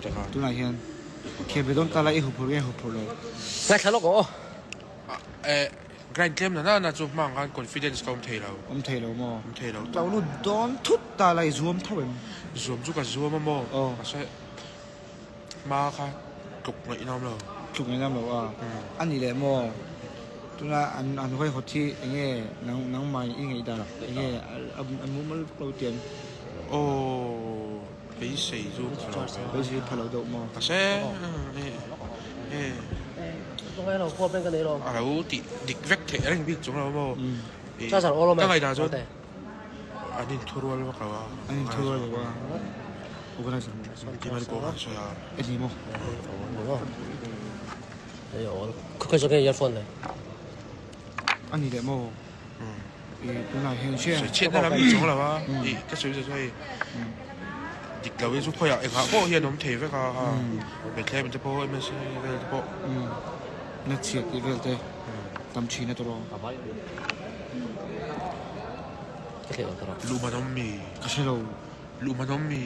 te khan. Tunah hian khel ve dawn ta la i huphurh nge huphurh lo? Ngaithla lawk ang aw. Eh, grind tlem na na chu hma ang khan confidence ka awm thei lo. Awm thei lo maw? Awm thei lo. Tlo lut dawn thut ta la i zuam tho em? Zuam chu ka zuam a maw? Aw. Mahse hma kha tluk ngaih awm lo. Tluk ngaih awm lo a. A nih leh maw? Tuna an an huaihawt hi eng nge nang nangmah i ngaih dan eng nge an mumal vak lo tiang? Aw beisei chu pha lo ve. Beisei pha lo deuh maw? Mahse e a lo tih dik vek theih reng bik chung lo maw? Ka ngaihdan chuan an inthurual vak lo a. An inthurual lo a. Organizer Timali pawh khan sawi a. Eng maw? Hei awl khawi zawk nge earphone le? A ni leh maw? I tunah hian hria. Sawi chhiatna lam i chawng lo a, i ka sawi chu hei dik lo hi chu khawiah engah pawh hian awm thei vek a, Bethlehem te pawh MSA vel te pawh. Na chhiat tih vel te tam thin a tawrh aw. Ka thei lo tawrh aw. Luhman awm mi? Ka hre lo. Luhman awm mi?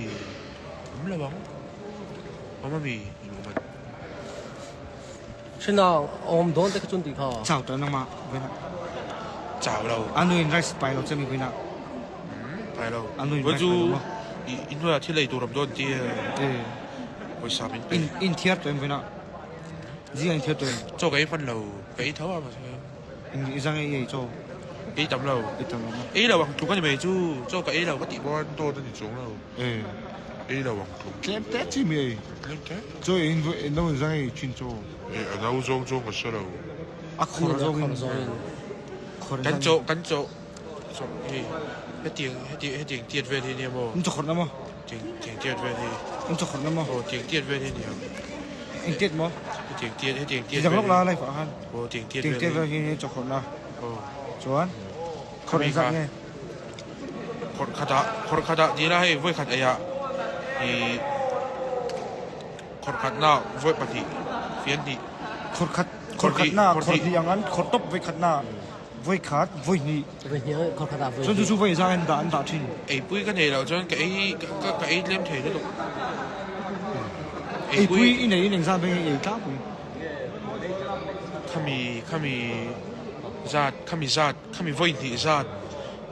Awm lo ang. Awm a mi luhman? Hrinna awm dawn te kha chuan tih kha. Chau ta nangmah vawiinah. Chau lo. A nuin rice pai lo che mi vawiinah. Pai lo. A nuin rice pai lo maw? I hnuaiah thil ei tur awm dawn ti e. Pawisa min pe. In thiar tawh em vawiinah? Zingah in thiar tawh em? Chaw ka ei hman lo. Ka ei tho a mahse. I zang ei ei chaw? Ei tam lo. Ei tam lo maw? Ei lo ang tluk a ni mai chu. Chaw ka ei lo ka tih pawn dawt a ni chuang lo. Ei lo ang tluk. Tlem te chi mi ei. Tlem te? Chaw ei in no in zang ei thin chaw. Ei a no zawng zawng ka hre lo. A khawr zawng in. Khawr Kan chaw kan chaw chaw hei hetiang hetiang hetiang tiat vel hi nia maw? In chaw khawrh na maw? Tiang tiang tiat vel hi. In chaw khawrh na maw? Aw tiang tiat vel hi nia. Eng tiat maw? Hetiang tiat hetiang tiat. Zang lawk la live ah khan. Aw tiang tiat vel hi. Tiang tiat vel hi chaw khawrh na. Aw. Chuan khawrh engzat nge? Khawrh khatah khawrh khatah ti ila hei vawi khat eiah ih khawrh khatna vawi pahnih fian hnih. Khawrh khat khawrh khatna khawrh hnih ang an khawrh tawp vawi khatna vawi khat vawi hnih. Vawi hnih khawrh khatah vawi hnih. Chuan chu chu vawi zang an dah an dah thin. Eipui ka nei loh chuan ka ei ka ka ei tlem thei lutuk. Eipui i nei in engzat veng i ei tlangpui. Khami khami zat khami zat. Khami vawi hnih zat,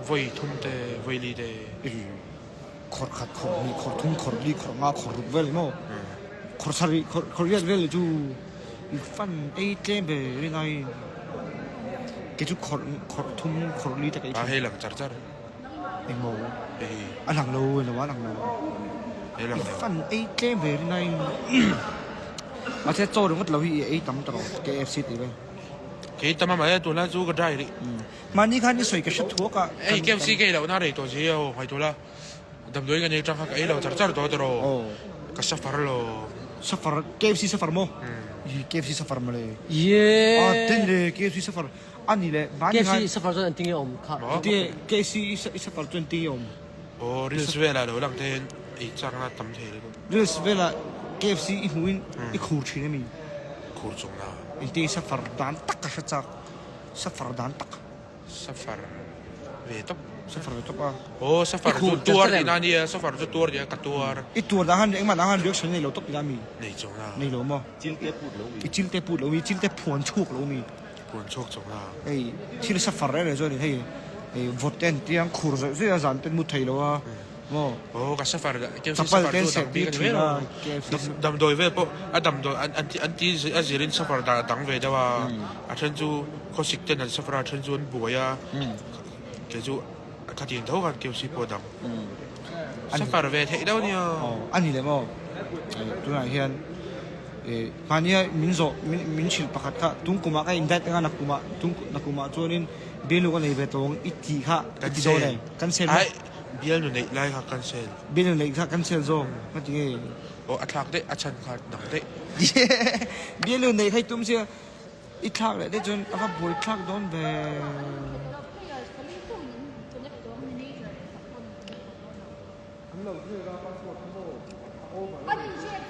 vawi thum te, vawi li te. Khawrh khat, khawrh hnih, khawrh thum, khawrh li, khawrh nga, khawrh ruk vel maw? Khawrh sarih, khawrh khawrh riat vel chu i fan ei tlem ve rin aiin kei chu khawrh khawrh thum, khawrh li te ka ei thin. Hei lang char char. Engmaw? Hei. A lang lo elo a lang lo. Hei lang lo. I fan ei tlem ve rin aiin mahse chaw ringawt lo hi i ei tam tawh KFC tih vel. Kei tam a mai a tunlai chu ka dry rih. Mahni khan i sawi ka hre thuak a. Ei KFC ka ei loh na rei tawh si aw ngaihtuah la damdawi ka nei tang kha ka ei lo char char tawh tawh aw ka suffer lo. Suffer KFC suffer maw? I KFC suffer mawle. Ye. A ten le KFC suffer a ni le mahni khan. KFC suffer chuan engtin nge awm kha. Ti KFC i suffer chuan engtin nge awm. Aw reels velah lo lang te hian ei chak na tam thei lutuk. Reels velah KFC i hmuh in i khur thin a mi? Khur chung na. Engtin safar dan tak ka hre chak. Safar dan tak. Safar ve tawp. Safar ve tawp a. Aw safar chu tuar tihna a nia, safar chu tuar tihna ka tuar. I tuar dan khan engmah dan khan reaction nei lo tawp tihna a mi? Nei chung na. Nei lo maw? Chil te put lo mi. I chil te put lo mi, chil te phuan chhuak lo mi. Phuan chhuak chung na. Hei thil safar reng reng chuan hei vawt te an tia khur zawih zawih a zan te an mu thei lo a. Maw? Aw ka safar KFC Chapal safar te chu an dang bik seh a ni tir mai thin lo. a KFC Dam damdawi vel pawh a damdawi an an an ti a zirin safar dan a dang ve deuh a. A then chu khawsik ten an safar a, a then chu an buai a. Kei chu ka tin tho khan KFC pawh a dang. Safar ve theih deuh a nia. Aw a ni leh maw? Tunah hian mahnia min zawh min min hrilh pakhat kha tung kumah ka in diet anga nakumah tung nakumah chuanin bialnu ka nei ve tawh ang i tih kha i ti dawn em? Cancel maw? Bialnu neih lai kha cancel. Bialnu neih kha cancel zawk ka ti nge. Aw a thlak daih a chhan kha dang daih. Bialnu neih kha i tum sia i thlak leh daih chuan a va buai thlak dawn ve.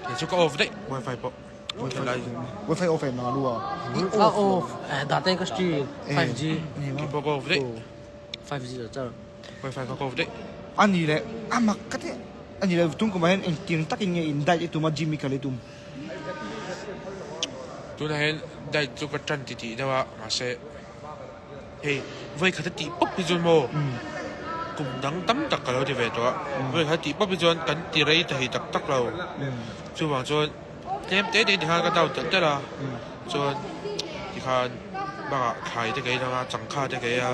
Kei chu ka off daih wifi pawh. Wifi off em nang a lu a. A off data in ka stream 5G. Kei pawh ka off daih. 5G char. Wifi ka off daih. A ni leh a mak ka ti. A ni lo, tum kumah hian engtiang takin nge in diet i tum a, gym i kal i tum? Tunah hian diet chu ka tan titih deuh a, mahse hei vawi khat a tih pawp hi chuan maw kum dang tam tak ka lo ti ve tawh a, vawi khat a tih pawp hi chuan kan ti rei ta hei tak tak lo. Chuvang chuan tlem te te tikhan ka down telh telh a, chuan tikhan bakah thlai te ka ei dang a, changkha te ka ei a,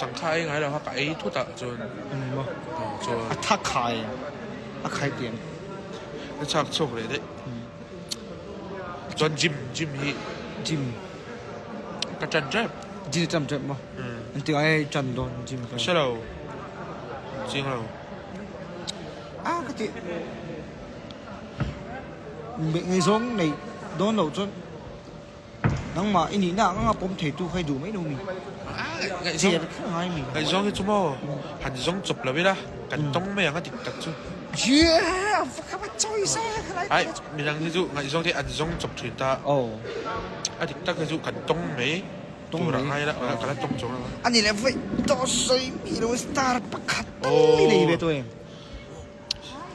changkha ei ngai lo kha ka ei thut ah chuan chuan A tha khai a khai tiang. Ka chak chhuak leh daih. Chuan gym gym hi Gym ka tan tep. Gym i tan tep maw? Engtikah nge i tan dawn gym kha? Hre lo, chiang lo. A ka ti ngaihzawng neih dawn loh chuan nangmah i nihna ang anga pawm thei tu kha i duh mai lo mi? Chiar kher ngai mi? Ngaihzawng hi chu maw han zawng chawp lo ila kan tawng mai ang a dik tak chu. Ai midang hi chu ngaihzawng te an zawng chawp thin ta a dik tak hi chu kan tawng mai tur a ngai la ka la tawng chuang lo. A ni leh vawi tawh sawi mi lo star pakhat tal i nei ve tawh em?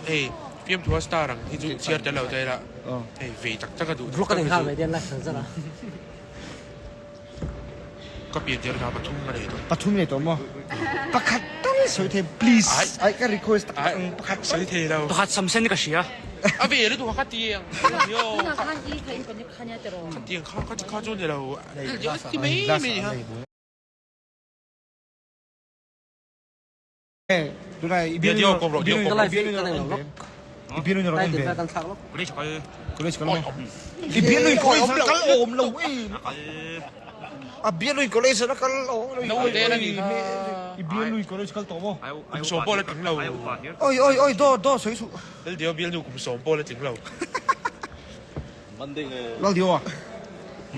Hei fiamthua star ang hi chu chhiar tel lo ta ila hei vei tak tak a duh tak tak hi chu ka pian tir kha pathum ka nei tawh. Pathum nei tawh maw? Pakhat tal sawi thei please. Ai ka request tak tak ang pakhat tal. Sawi thei lo. Pakhat sam sen ka hria. A ve lutuk a ka tiang. Ka tiang kha kha chu ni lo. Ti mai mai ni ha. Kum sawm pawh la tling lo. Laldio bialnu kum sawm pawh la tling lo.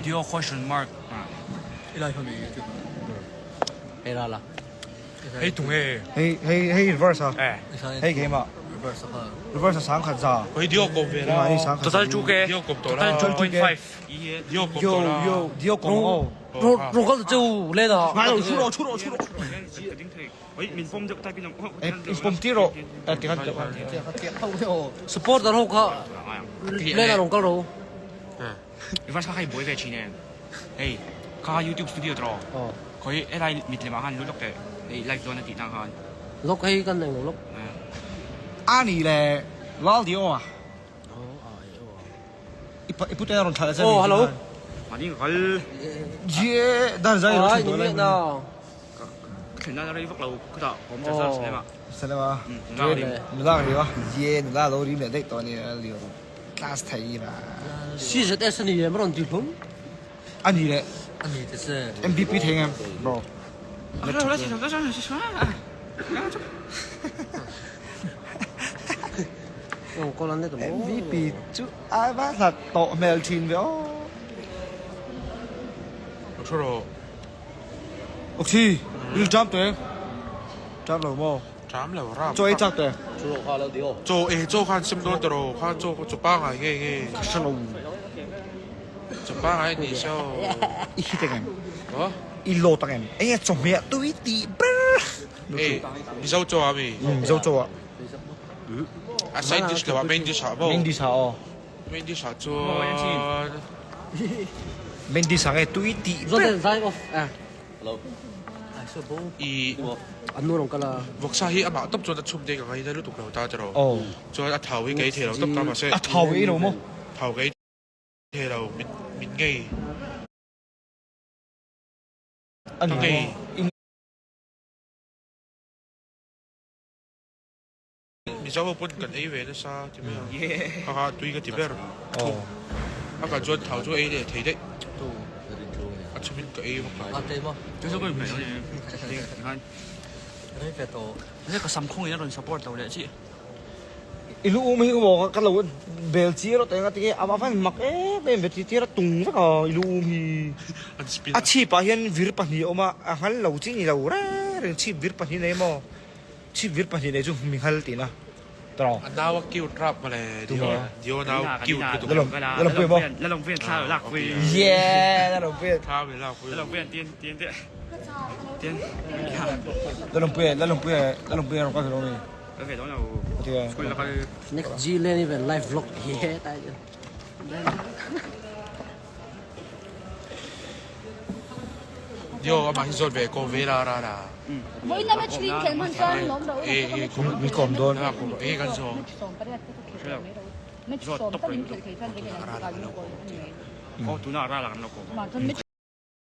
Dio question mark. Hei tung e. Hei hei hei reverse a. Hei keimah. Reverse a sangkhat za. Hei dio kawm ve la. Hei sangkhat. Total 2k. Dio kawm tawh la. Total 2.5. Dio kawm tawh la. Yo yo dio kawm o. Ro kal chu le da. Ngai lo thu ro thu ro thu ro. Eh in pom ti ro. Eh ti kan Support dar ho kha le da rong kal ro. Reverse kha khai buai ve thin em. Hei kha YouTube studio tawh. Khawi helai mit lemah khan lut lawk teh. Hei live dawn a tih tang khan. Lawk hei kan eng lo lawk. A ni le Lal Dio a. I pute a rawn thlah leh Oh hello. Mani ka kal. Ye dan zai ro Ai ni miah na. Ka thlen nan a rei vak lo khutah awm char char Salema. Salema. Nula ka ri a. Ye nula lo rim leh daih tawh a ni Lal Dio. Class thei va. CZS a ni em rawn ti hlum. A ni le. A ni te se. MVP thei ngem bro. MVP chu ai va hlat tawh hmel thin ve aw. Thu rawh. Oxy, il jump te. Jump lo maw? Ṭam lo rap. Chaw ei chak te. Chaw ei chaw khan sem dawn tawh kha chaw chaw pangai nge nge. Ka hre lo. Chaw pangai ni so. I hit engem? Huh? I load angem? Enge chawhmeh tui tih ber. Ei Mizo chaw ah mi? Mizo chaw ah. A side dish lo ah main dish ah maw? Main dish ah aw. Main dish ah chuan. Main dish ah nge tui tih ber. Zawt zai off eh. I vawksa hi amah tawp chuan a chhum te ka ngaina lutuk lo ta tiraw. Chuan a thau hi ka ei thei lo tawp ta mahse. A thau ei lo maw? Thau ka ei thei lo min min ngei. Ka ngei. Mizo ho pawn kan ei ve nasa ti mai ang. Kha kha tui ka ti ber. A kal chuan thau chu ei leh thei daih. A chhumin ka ei vak lo. I lu um hi ka maw ka lo bel chi rawh teng a tinge a van mak em em ve ti tir a tung vek a i lu um hi. A chhip ah hian vir pahnih a awm a, a nghal lo chi ni lo reng reng chhip vir pahnih nei maw. Chhip vir pahnih nei chu mi nghal tihna tawh. A nau a cute rap mawle Dio nau cute lutuk. Lalawmpui maw? Yeah Lalawmpui. Lalawmpui Lalawmpui Lalawmpui rawng ka hre lo mi. Kal ve dawn lo. Atia. School la kal. Next G Lane even live vlog hi hetai chuan. Yo amah hi zawt ve ko ve la ra la. Vawiin match lin khelh hman chuan lawm ro Mi kawm dawn. E kan zawng. Match sawm tal in khelh thei chuan vei leh lam chu Ko tuna ra la kan lo ko.